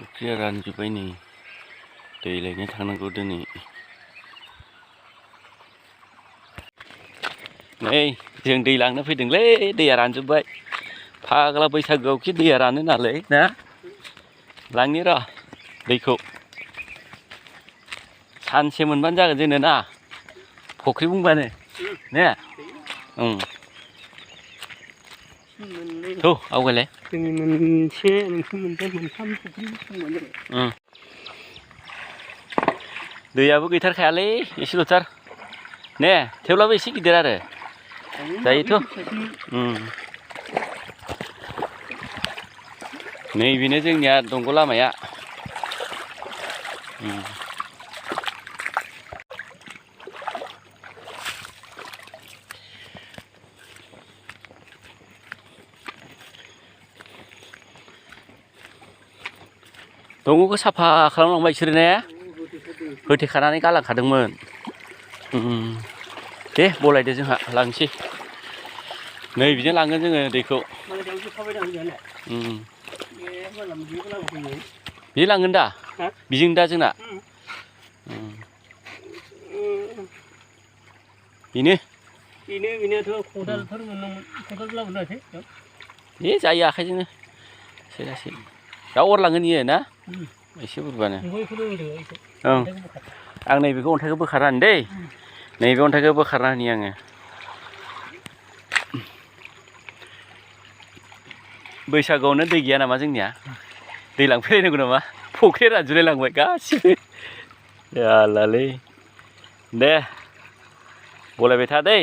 फुख्रिया रानजोब्बाय नै दै लायनो थांनांगौ दिनै। नै जों दै लांनो फैदोंलै दैया रानजोब्बाय। फाग्ला बैसागोआवखि दैया रानो नालाय ना लांनि र' दैखौ सानसे मोनबानो जागोन जोंनो ना फुख्रि बुंबानो ने थ' आवगायलाय जोंनि मोनसे नोंसोर मोनसे मोनथाम फुख्रि दंमोन आरो दैयाबो गैथारखायालै एसेल'थार ने थेवब्लाबो एसे गिदिर आरो जायोथ' नैबेनो जोंनिया दंग' लामाया दंग'खौ साफा खालामलांबाय बिसोरो ने होथेखानानै गालांखादोंमोन। दे बलायदो जोंहा लांसै नै बिजों लांगोन जोङो दैखौ बे लांगोन दा बिजों दा जोंना बेनो बेनोथ' खदालफोर मोननांगोन खदाल लाबोनासै बे जायो आखाइजोंनो लासै लासै दा अर लांगोन इयो ना एसे बुरबानो आं नैबेखौ अन्थाइखौ बोखारना होनि दै नैबे अन्थाइखौ बोखारना होनि आङो बैसागोआवनो दै गैया नामा जोंनिया दै लांफैलायनांगौ नामा फुख्रिया रानजोबलाय लांबाय गासिबो जालालै दे बलायबाय था दै।